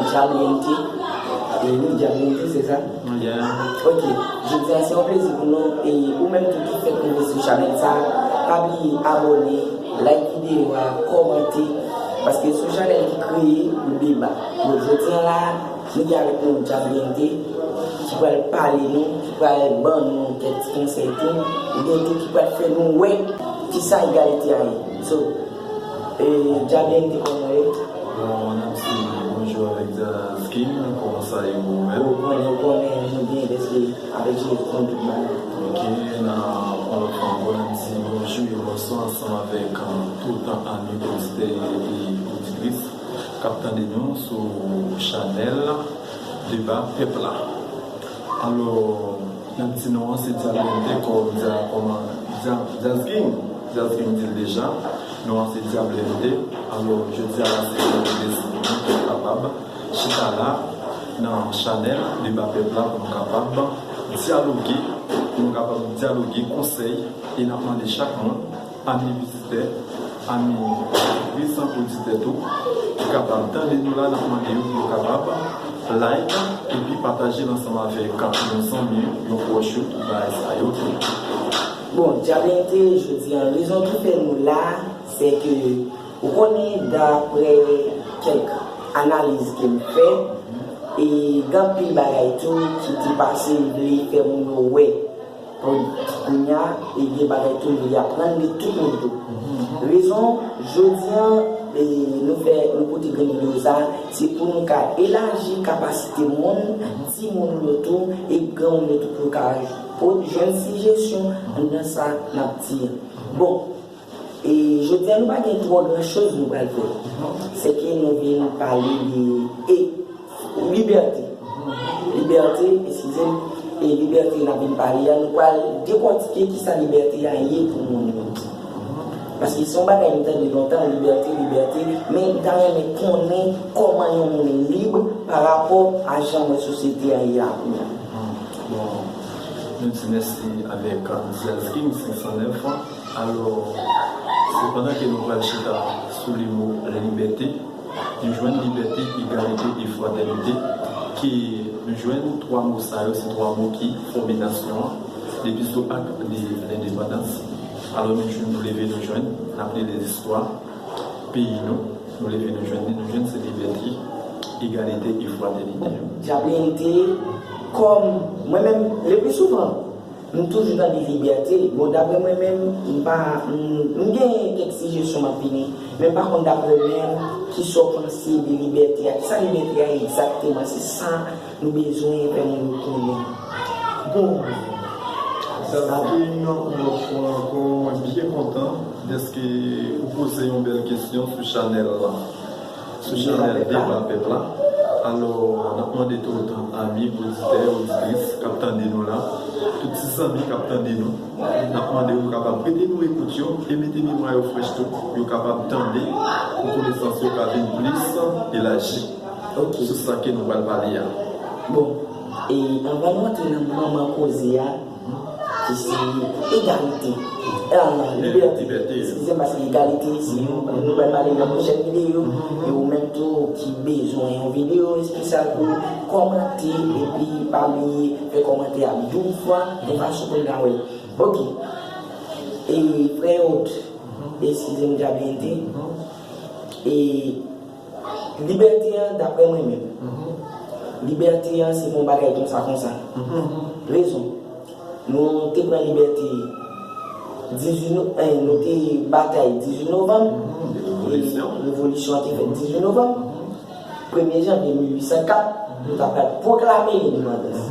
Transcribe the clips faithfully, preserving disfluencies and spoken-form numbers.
Djablen T. E wi, Djablen T, se sa? Yeah. Ok. Jodi a, se yon plezi pou nou. E ou menm tou ki fèk rive sou chanèl sa, pa bliye abòne, like videyo a, kòmante. Paske se yon chanèl ki kreye pou deba. Bon, jodi a la, nou gen avèk nou Djablen T, ki pral pale nou, ki pral ban nou kèk ti konsèy tou, oubyen tou ki pral fè nou wè kisa egalite a ye. So, e, Djablen T, kòman w ye? Bon, n ap di bonjou avèk Djaz King, kòman sa ye ou menm? Ou konnen, ou konnen, nou byen, dèske avèk Jezi, nou tout bagay. Ok, n a, yon lòt fwa ankò, n ap di bonjou e bonswa ansanm avèk, euh, tout ami oditè e oditris k ap tande nou sou chanèl Deba Pèp la. Alò, n ap di non an se Djablen T, kòm Dja-, kòman Dja-, Djaz King, Djaz King di l deja, non an se Djablen T. Alò, jodi a la se yon plezi pou nou kapab chita la nan chanèl Deba Pèp la pou nou kapab dyaloge, pou nou kapab dyaloge konsèy e n ap mande chak moun, ami vizitè, ami oditris, oditè tou, ki kapab tande nou la, n ap mande yo pou yo kapab like epi pataje l ansanm avèk yon zanmi, yon pwòch yo, tout bagay sa yo tou. Bon, Djablen T, jodi a, rezon ki fè nou la, se ke ou konnen, daprè kèk analiz ke m fè, e gen anpil bagay tou ki te pase, m vle fè moun yo wè. Bon, kounye a, e gen bagay tou nou vle aprann de tout moun tou. Rezon, jodi a, e, nou fè, nou pote grenn videyo sa, se pou nou ka elaji kapasite moun, timoun yo tou, e granmoun yo tou pou yo ka po-, jwenn sijesyon anndan sa n ap di a. Bon, e jodi a nou pa gen twò gran choz nou pral fè. Se ke nou vin pale de, e, libète. Libète, eskize m, e libète n ap vin pale a, nou pral dekòtike kisa libète a ye pou moun yo. Paske se yon bagay m tande lontan, libète, libète, men m ta renmen konnen kòman yon moun lib pa rapò a jan m wè sosyete a ye a kounye a. Bon, nou di mèsi avèk Djaz King senk san nèf. Alò, se pandan ke nou pral chita sou le mo libète, nou jwenn libète, egalite e fratènite, ke nou jwenn twa mo sa yo, se twa mo ki fòme nasyon an, depi sou ak de lendepandans. Alò, nou jwenn, nou leve, nou jwenn, n ap li lèzistwa peyi nou, nou leve, nou jwenn li, nou jwenn se libète, egalite e fratènite. Djablen T, kòm mwen menm, le pli souvan, m toujou tande libète. Bon, daprè mwen menm, m pa, m, m gen kèk sijesyon m ap vini, men m pa konn daprè w menm, kisa w panse de libète a? Kisa libète a egzakteman? Se sa nou bezwen fè moun yo konnen. Bon, Djaz King, yon lòt fwa ankò, mwen byen kontan dèske ou poze yon bèl kesyon sou chanèl la. Sou chanèl Deba Pèp la. Alò, n ap mande tout ami, oditè, oditris k ap tande nou la, tout ti zanmi k ap tande nou, n ap mande yo kapab prete nou ekout yo e mete memwa yo frèch tou, yo kapab tande pou konesans yo ka vin plis elaji. Ok. Sou sa ke nou pral pale a. Bon, e anvan nou antre nan manman koze a, ki se egalite. Ah, libète. Libète. Eskize m, paske egalite, se yon, nou pral pale nan pwochèn videyo. E ou menm tou ki bezwen yon videyo espesyal pou kòmante, epi pa bliye fè kòmantè a douz fwa, de fason pou n ka wè l. Ok. E frè Hot, eskize m, Djablen T. E Libète an, daprè mwen menm, libète an, se yon bagay konsa, konsa. Rezon, nou te pran libète dizuit no-, eh, nou te batay dizuit novanm, e revolisyon an te fèt dizuit novanm. Premye janvye mil uit san kat, nou ta pral pwoklame lendepandans.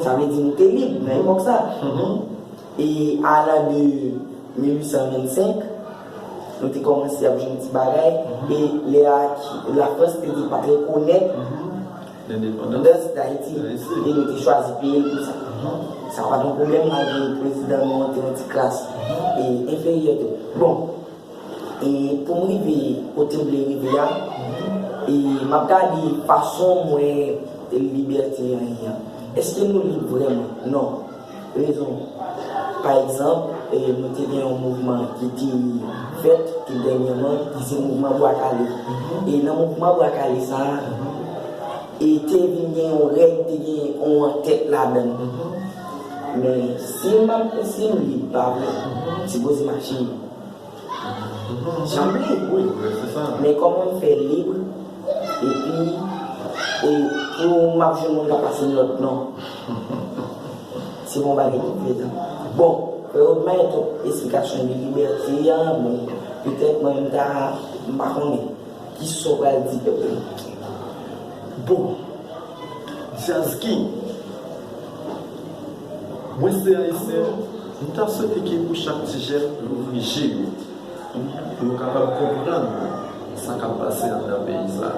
Sa vle di nou te lib nan epòk sa. E a la de mil uit san vennsenk, nou te kòmanse ap jwenn ti bagay, e lè a ki, Lafrans te di l pa t rekonèt lendepandans Dayiti, e nou te chwazi peye l pou sa. Sa pa t yon pwoblèm, malgre prezidan nou an te yon ti kras e enferyè tou. Bon, e pou m rive kote m vle rive a, e m ap gade fason m wè libète an ye a. Èske nou lib vrèman? Non. Rezon. Pa egzanp, e, nou te gen yon mouvman ki te fèt tou dènyèman, ki se mouvman Bwa Kale. E nan mouvman Bwa Kale sa a, E te vin gen yon règ, te gen yon antèt ladan l. Men si m ap, si m lib, pa vre, m sipoze mache. Jan m lib, wi. Men kòman m fè lib, epi, e, pou m ap jwenn moun k ap pase m lòt non? Se bon bagay ki fèt. Bon, frè Rodman, tout esplikasyon de libète a, bon, petèt mwen menm ta, m pa konnen. Kisa w pral di pèp la? Bon, Jazz King, mwen se Ayisyen, m ta swete ke pou chak ti jèn louvri je yo, pou yo kapab konprann sa k ap pase anndan peyi sa,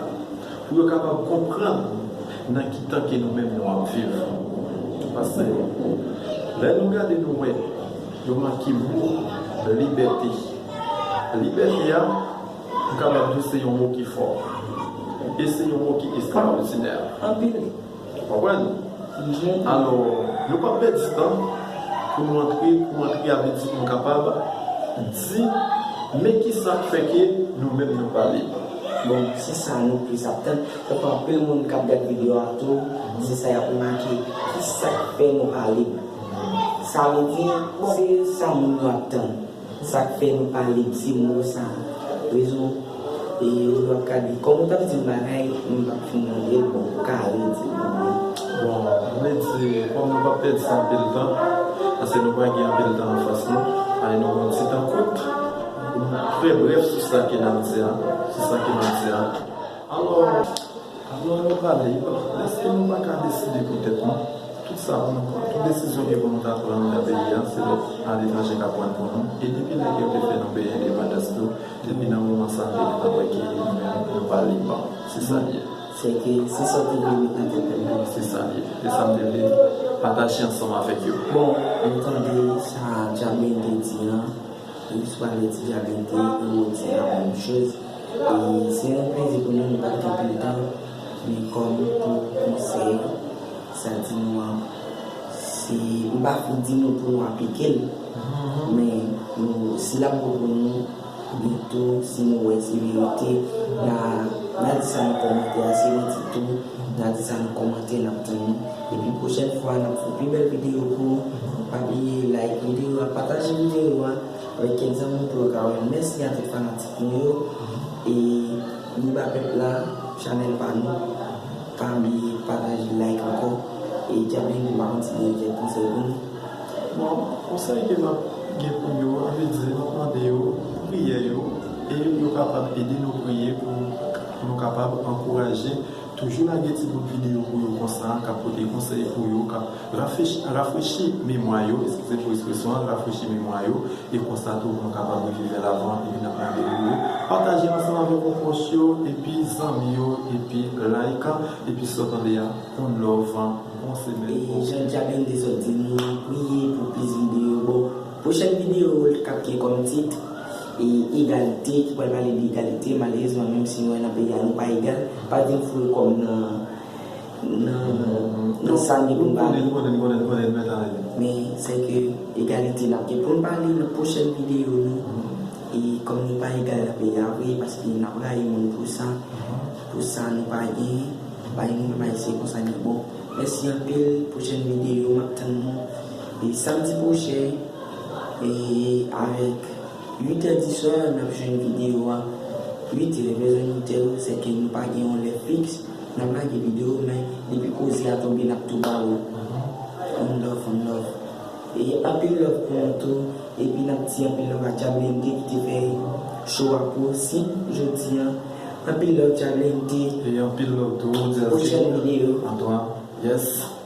pou yo kapab konprann nan ki tan ke nou menm nou ap viv. Paske lè nou gade, nou wè yo make mo libète. Libète a, m kapab di w se yon mo ki fò. E se yon mo ki ekstraòdinè. Anpil. Konprann? Alò, nou p ap pèdi tan pou nou antre, pou antre avè di pou nou kapab di, men kisa k fè ke nou menm nou pa lib. Bon, se sa nou plis ap tann. Tankou anpil moun k ap gad videyo a tou, se sa y ap remake. Kisa k fè nou pa lib? Sa vle di, se sa moun yo ap tann. Sa k fè nou pa lib, se mo sa. Rezon, e, ou dwe ap gade. Kòm ou t ap di m bagay, m p ap fin mande l, bon, ou ka redi l pou mwen. Bon, m vle di, kòm nou p ap pèdi anpil tan, paske nou pa gen anpil tan anfas nou, ann nou pran ti tan kout, pou nou trè brèf sou sa ke n ap di a, sou sa ke n ap di a. Alò, alò, nou pale, bon, èske nou pa ka deside pou tèt nou? Tout sa pou nou pran, tout desizyon ke pou nou ta pran nan peyi a, se lòt aletranje k ap pran pou nou. E depi lè ke yo te fè nou peye endepandans nou, depi nan moman sa, nou te gentan wè ke nou menm, nou pa lib. Se sa l ye. Se ke, se sa w te vle met nan tèt pèp la. Se sa l ye. E sa m te vle pataje ansanm avèk yo. Bon, nou tande sa Djablen te di an. Istwa de Ti Djablen te yon ti la menm choz. E se yon plezi pou nou, nou pa t gen pil tan, men kòm pou konsèy, sa di nou an, se, m pa fin di nou pou nou aplike l, men nou, si l ap bon pou nou, byento, si nou wè se verite, n a, n a di sa nan kòmantè a, si manti tou, n a di sa nan kòmantè, n ap tann nou. Epi pwochèn fwa, n ap fè pi bèl videyo pou ou. Pa bliye like videyo a, pataje videyo a avèk kèk zanmi w pou yo ka wè. Mèsi a tout fanatik nou yo. E nou ba pèp la chanèl pa nou. Pa bliye pataje, like ankò. E Djablen, nou pa kontinye kèk konsèy pou nou. Bon, konsèy ke m ap gen pou yo, an vle di, m ap mande yo, priyè yo, e yo kapab ede nou priye pou nou kapab ankouraje. Toujou lage ti bout videyo pou yo konsa, k ap pote konsèy pou yo, k ap rafrechi, rafrechi memwa yo, eskize pou ekspresyon an, rafrechi memwa yo, e konsa tou pou nou kapab rive vè lavan, epi n ap mande pou yo pataje ansanm avèk yon pwòch yo, epi zanmi yo, epi like, epi sa w tande a, one love, bon semèn. E jan Djablen te sot di nou, priye pou plis videyo. Bon, pwochèn videyo k ap gen kòm tit, e, egalite, ki pral pale de egalite. Malerezman, menm si nou wè nan peyi a nou pa egal, pa di m foure kò m nan, nan, nan sa m gen pou m pale. Men se ke egalite n ap gen pou n pale nan pwochèn videyo nou. E kòm nou pa egal nan peyi a vre, paske n ap rayi moun pou sa, pou sa nou pa gen, bay moun bay se konsa li bon. Mèsi anpil, pwochèn videyo, m ap tann nou. E samdi pwochèn, e avèk uit è di swa, n ap jwenn videyo a. Uit è, bezwen uit è yo, se ke nou pa gen yon lè fiks, n ap lage videyo, men depi koze a tonbe, n ap tou ba ou. One love, one love. E anpil love pou nou tou, epi n ap di anpil love a Djablente ki te fè show a posib jodi a. Anpil love Djablente. E anpil love tou, Djazz King. Pwochèn videyo. Antoine. Yes.